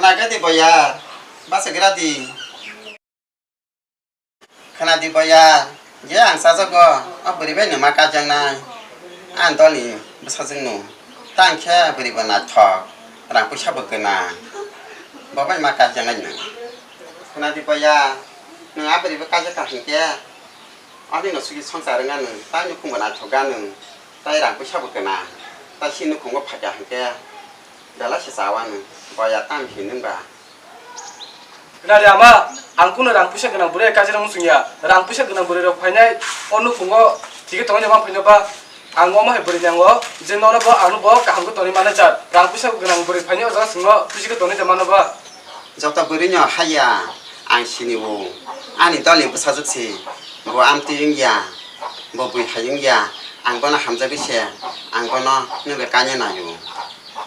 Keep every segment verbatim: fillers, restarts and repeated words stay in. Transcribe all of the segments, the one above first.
Naga di boyar, basa gira di. Khna di boyar, je ang sajago, o bwrwi bai nwma kaijaknai. Ang dolni bwsajwk nw, tang khe bwrwi bo naithok, rang puisa bo gwnang. Bo bai ma kaijaknai nw. Khna di boyar, nwng a bwrwi bo kaijak kha hinkhe, ani no sugi swngchar wngya nwng, tai nukhung bo naithok ga nwng, tai rang puisa bo gwnang, tai si nukhungo phaikha hinkhe, belai se chawa nwng, boyar tamo hinwi nwng ba. Nari ama, ang kuno rang puisa gwnang bwrwi kaisa rang sungya. Rang puisa gwnang bwrwi rok phainai, o nukhungo tike tongwi ma phaino ba. Ang omo hai bwrwi nango, je nono bo, ano bo kaham khe tonwi mano cha. Rang puisa gwnang bwrwi phainai o jaga swngo, pusi khe tonwi de mano ba. Joto bwrwi no haya, ang sini o. Ani dol ni bwsajwk si, bo amtwi wngya, bo bui hai wngya, ang bono hamjagwi se, ang bono nugwi kanya naio.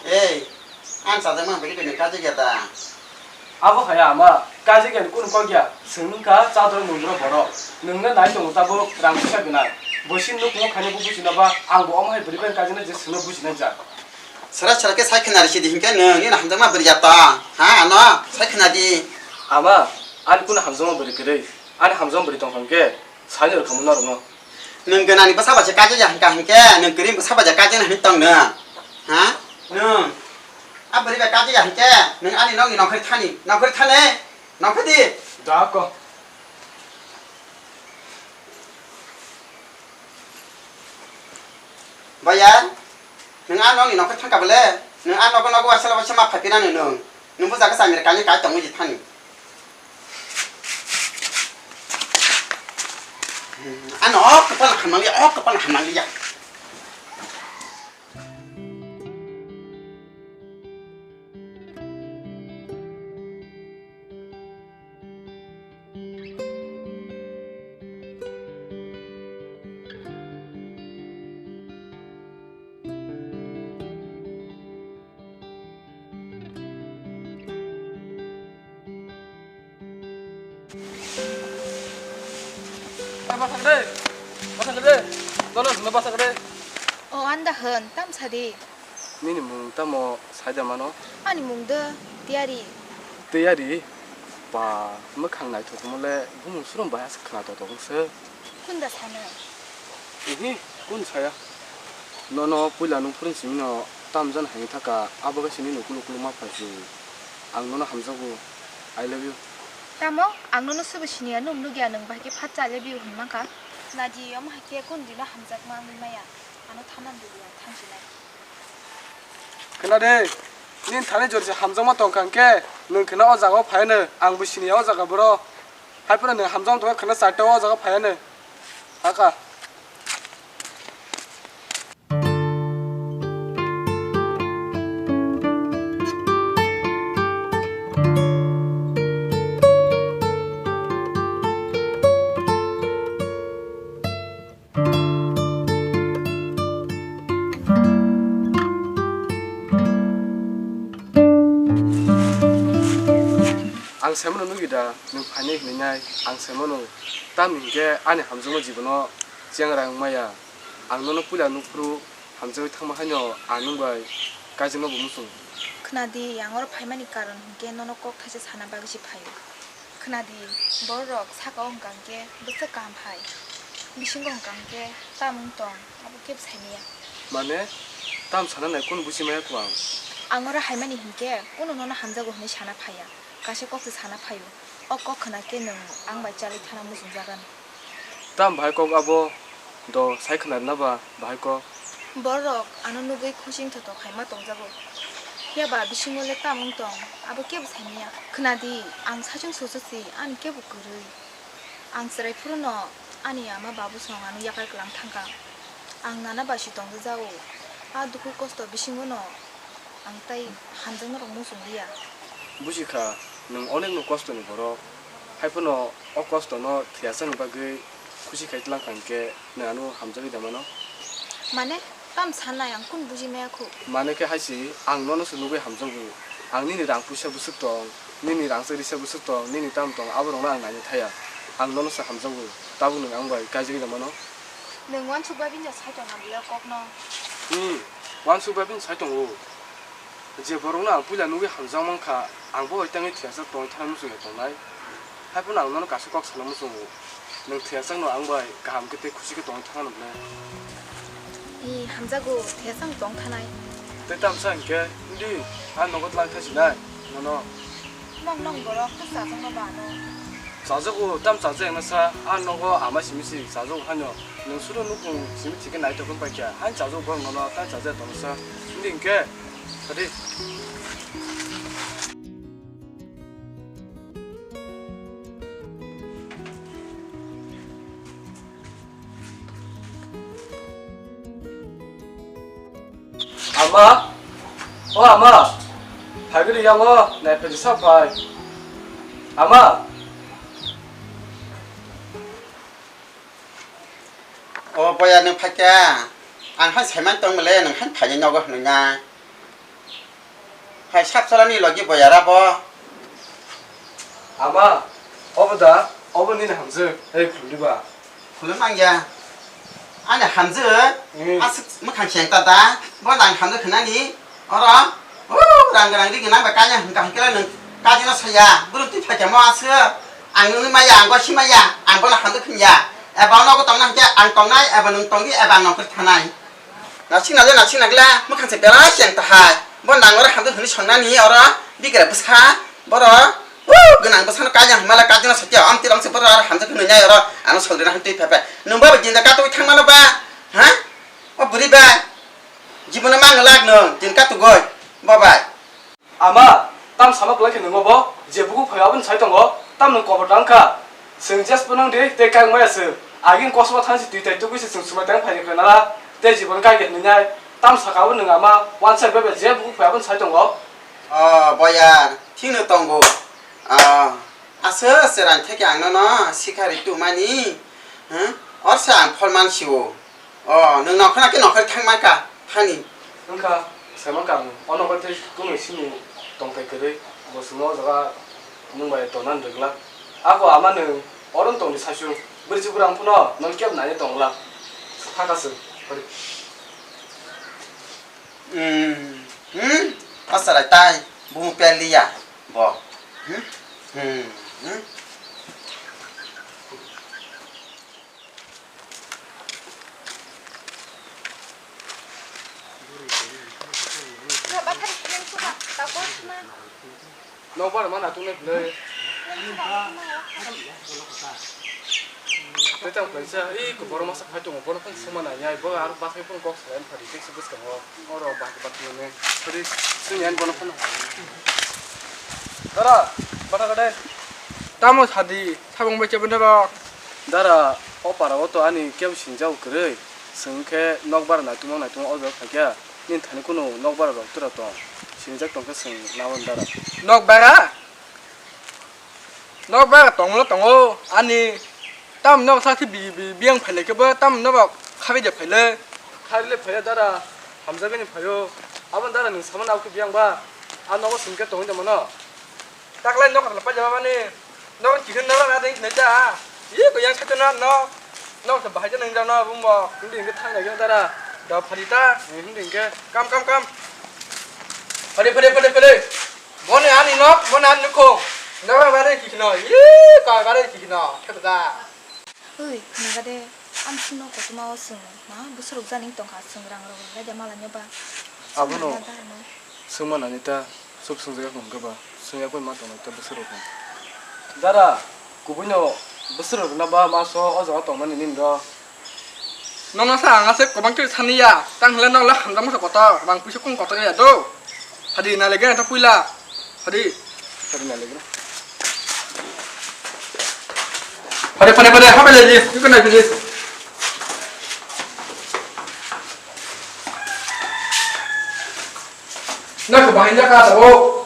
Ei, Ang sajakma bwrwi bai nwng kajak ya da? Abo hai ama, kajak ya ni kunu kok ya, swng wngkha chador mundro borok. Nwngno nai tongo tabuk rang puisa gwnang. Bo sin nukhungo khainai bo buchino ba, ang bo omo hai bwrwi bai kajaknai je swngno bujinai jak. Sara sara khe sai khna risi di hinkhe nwng, nini hamjakma bwrwi ya ta? Ha, ano sai khna di. Ama, ani kunu hamjakma bwrwi kwrwi, ani hamjakma bwrwi tong kha hinkhe, Sani rwkhamu norokno. Nwng gwnani bwsa bai se kaijakya hwnkha hinkhe, nwng kwrwi bwsa bai se kaijaknai hinwi tong nwng? Ha? Nwng a bwrwi bai kaijakya hinkhe, nwng ani nokni nongkhorwi thani, nongkhorwi thani, nongkhorwi di. Da ko. Baya, nwng a nokni nongkhorwi thangkha bole, nwng a nogo nogo waisa waisa ma phai pinani nwng. Nwng bo jaga chamir kani kai tongwi je thani. Ano o kwpal hamnang ya, o kwpal hamnang ya. Bwsajwk de, bwsajwk de, dolo swngo bwsajwk de. O anda hwn, tam sadi. Nini mung tamo saida mano? Ani mung de Tiyari. Tiyari? Ba, mwkhang naithok mole bumung surum bai aswk khna tongtong se. Kunda sana? Ihi, kun saya. Nono puila nung phuruni simi no tamjan hai thaka, abo khe sini nukulu kulu ma phai si. Ang nono hamjago. I love you. Tamo? Ang nono sobo siniya, nwng nukya nwng bai khe phatsa I love you hwn mankha. Nadi, omo hai khe kun dino hamjakma wngwi maya. Ano thanan diliya, thansinai. Khna de, nini thani jori se hamjakma tong kha hwnkhe, nwng khna o jaga o phai hwno, ang bo siniya o jaga boro. Hai phano nwng hamjakma tong kha khna charta o jaga phai hwno. Hakha. Ang saimano nugwi da, nwng phainai hinwi nai, ang saimano. Tamni hinkhe ani hamjakma jibono chengra wngmaya. Ang nono puila nukphuru hamjagwi thangma haino ang nwng bai kaijakno bo muchungo. Khna di, ang oro phaimani karon hinkhe nono kok thaisa sana bagwi se phaio. Khna di, bororok saka o hwnkha hinkhe bwswk kaham hai. Bisingo hwnkha hinkhe tamung tong, abo kebo saimaya. Mane, tam sana nai kunu buchi maya kho ang? Ang oro haimani hinkhe kunu nono hamjago hwnwi sana phaiya. Kaisa kok se sana phaio. O kok khna khe nwng ang bai chalwi thana muchungjagan. Tam bahai kok abo do sai khna rwna ba bahai kok. Borok ano nugwi khuching thothok hai ma tongjago. Phiya ba bisingo le tam wng tong, abo kebo saimanya. Khna di, ang saichung susu si, ani kebo kwrwi. Ang chwrai phuru no ani ama babu song ano yakai kwlang thangkha. Ang nana bai si tongjago. A dukhu kosto bisingo no ang tai hamjakma rok muchung liya. Buji kha, nwng onek no kosto ni borok. Hai phano o kosto no thwiyasa ni bagwi khusi khai tlang kha hinkhe nwng ano hamjagwi da mano? Mane, tam sanai ang kunu buji maya khu. Mane khe hai si, ang nono se nugwi hamjago. Ang nini rang puisa bwswk tong, nini rang chari sa bwswk tong, nini tam tong, abo rok no ang naina thaya. Ang nono se hamjago. Tabuk nwng ang bai kaijagwi da mano? Nwng uansuk bai bini sai tong na bwlai o kok no? Hmm, uansuk bai bini sai tongo. Je borok no ang puila nugwi hamjak mankha, Ang bo hoi tangwi thwiyajak tongwi thangna muchungya tongnai. Haiphano ang nono kaisa kok sana muchungo. Nwng thwiyajak no ang bai kaham khe tei khusi khe tongwi thangna ble. I hamjago thwiyajak no tong thanai. Tei tamsa hinkhe, hindi, ang nogo tlang thai sinai, nono. Nong nong borok tei chajakma ba ano. Chajago, tam chajakna sa, ang nogo ama simi si chajago haino. Nwng suru nukung simi thike naithok wng paikha, haino chajago borok nono, tam chajak tongsa. Hindi hinkhe, sadi. Ama, o ama, phaigwi riyang o, naiphai risa phai. Ama. O boya, nwng phaikha? Ang hai saiman tongmole, nwng hai phainai nogo hwnwi na. Hai sapsalani logi boyara bo. Ama, obo da, obo nini hamjwk, hei khulumni ba. Khulum ang ya. Ani hamjwk, hmm, aswk mwkhang seng ta da, bo nang hamjwk khnani, oro, o, rang rang ri gwnang ba kanya hwnkha hwnkhe nwng kajino saya, bwrwng twi phaikha mo aswk, ang nungwi maya, ang gosi maya, ang bono hamjwk khin ya, eba nogo tongna hwnkhe ang tongnai, eba nwng tongdi, eba ang nongkhor thanai. Nasing nagla, nasing nagla, mwkhang se belai cheng ta hai. Bo nang oro hamjwk hwnwi songnani oro bigra bwsa, boro, o, gwnang bwsano kajang hwnmala kajang sakya, amtwi rong se boro aro hamjwk hwnwi nai oro, ano songri na hantwi phai phai. Nwng ba jinda katwi thang mano ba, ha? O bwrwi bai. Jibono mang lak nwng, jin katugoi, bo bai. Ama, tam sama kwlai khe nwngo bo, je buku phai aboni sai tongo, tam nwng kobor tang kha. Chwng jes phunang di, tei kang maya chwng. Agini kosobo thansi twi tai tugui se chwng swmai tang phai khe nala, tei jibon kai khe nwngnai. Tam saka bo nwng ama, wansa bebe je buku phai aboni sai tongo. O, boyar, thikno tongo. O, aswk se rang theke ang nono sikhari tumani, hmm? Orsa ang pholman sio. O, nwng nongkhorna khe nongkhor thangma kha, thani. Wngkha, saiman kha ang, o nokbar tei kunui sini tongthai kwrwi, bo chwngno o jaga nwng bai tongna rwglak. Ako ama nwng oro tongdi saichung, bwrwi chukura ang phano nokni kebo naina tongla. Thaka chwng, hori. Hmm, hmm, o chwrai tai, bumung perliya, bo. Hmm, hmm, hmm. Nokbar ma natung nai bwlai. Tei tang kaisa, ei, borok masa phai tongo, bono phano swngma nai, bo aro bathai phano kok salai phadi, tei se bwskango, oro bahai bahai nini, phadi, swngya bono phano. Dara, bata kade. Tamo sadi, sabong bai kebo norok. Dara, o para o to ani kebo sinjao kwrwi, swng khe nokbar naitungma naitungma o jaga phaikha, nini thani kunu nokbar rok tura tong, sinijak tongkhe swng nawan dara. Nokbara? Nok ba tonglo tongo ani. Tam nok sa khe bi bi biyang phailai khe bo tam nok khabai de phailai. Khaile phaiya dara, hamjagani phaio. Abon dara nwng samani abokhe biyang ba. A nogo singke tongwi de mano. Taklai nok khala paijama mani. Nok chikhe nok na ding khnai ta. Ye ko yang khato na nok. Nok sa bahai jana hingjak no bumbo. Hindi hingke thang nai jang dara. Da phari ta. Hindi hingke kam kam kam. Phari phari phari phari. Boni ani nok, boni ani nukhung. Nokbar bare kikhino, yee, koi bare kikhino, kheda. Oi, nagade, amsino kotorma o swng, ma, bwswrok jani tongkha, swng rang rok rwlai de mala nyoba. Abono swngma nani ta, sub swngjak hwn khe ba, swngya koi ma tongnai ta bwswrok hwn. Dara, kubuino bwswrok rwna ba ma so o jaga tongmani nini do. Nono sa ang aswk kwbang khe saniya, tang hwnle nok le hamjakma se kotor, rang puisa kung kotor ya do. Hadi na lege ta puila. Hadi. Hadi na lege. Hadi, hadi, hadi, hadi, legi, you can legi. Nak bahai jak ka tabo.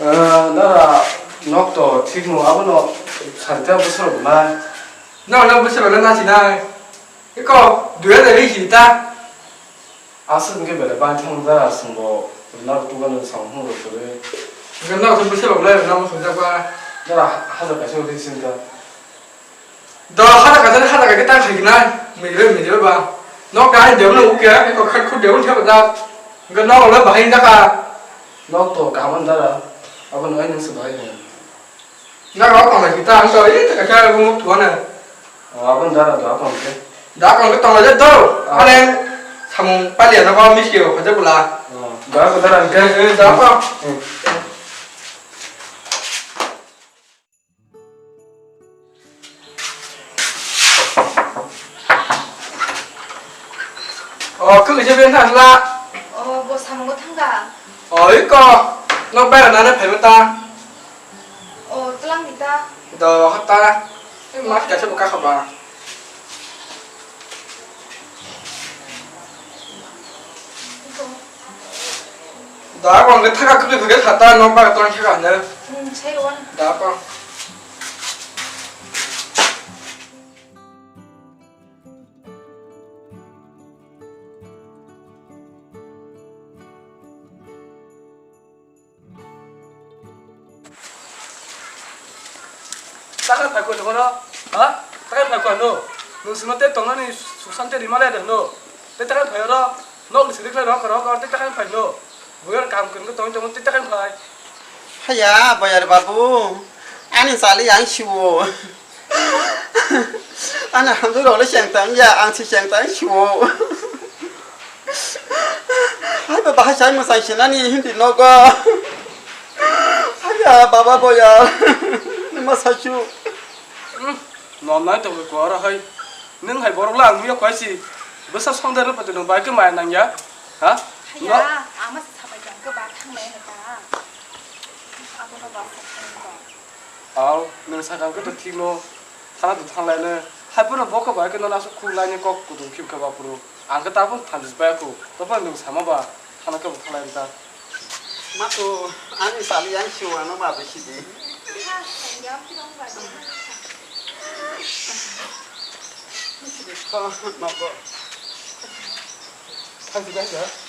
Ah, dara nok to thik no, abono santa bosor na. No, no, bosor na, na sinai. Iko, dua dari kita. Aswk hwnkhe belai banthang da, aswk bo rwna rwtugano samung rwtugwi. Hwnkhe nok se bwswk rok lai rwna muchungjak ba? Nora hajar kaisa ri sinta. Do hajar kaisa ni hajar kaisa ta khaikna, mide mide ba. Nok kahai debno uke, eko khat khut debno theba da. Hwnkhe nok rok lai bahai jaka. Nok to kaham dara. Abo no ai nang se bai hai. Na ro tong lai kita ang to i ta ka ro mo thua na. Abo no dara da tong ke. Da tong ke tong lai do. Ah. Ane samung pali na ba mis ke ho ja bula. Ah, da ko dara ke. Eh, eh, da ko. Hmm. O, kung je ben thang la. O, bo samungo thangka. O, iko. Nok bai na na phai ta. O, tlang ni ta. Do hata. Mas ka se buka khaba. Da ko ang thaka kri phage thata nok bai tong thaka ne. Hmm, sai wan. Da ko. Takar phai koi nono, ha? Takar phai koi no? Nung sino te tongnani suksan te rima le no? Te takar phai oro, nok ni siri khlai rok rok te takar phai no? Bugar kam kun ko tong tong te takar phai. Haya, boyar babu, ani sali ang siwo. Ani hamdu role seng tang ya, ang si seng tang siwo. Hai ba bahai sai masai sinani hindi nogo. Haya, baba boyar. Ni masai su. Hmm, nom nai tong ko ro hai. Nung hai borok lang muya koi si. Besa songder no pati no bai ke mai nang ya. Ha? No. Haya, ama sabai jang ke ba thang mai na ta. Abo no ba sa thang ko. Aw, nwng sakang khe to thikno, thana to thanglaino. Hai phano bo khe bai khe nono aswk khuk laini kok kutung khim khe baphuru. Ang khe tabuk thangjwk baiya kho. Tophano nwng sama ba, thana khe bo thanglaino ta. Ma to, ani sali yang siwano ma to sidi. Thangjwk baiya.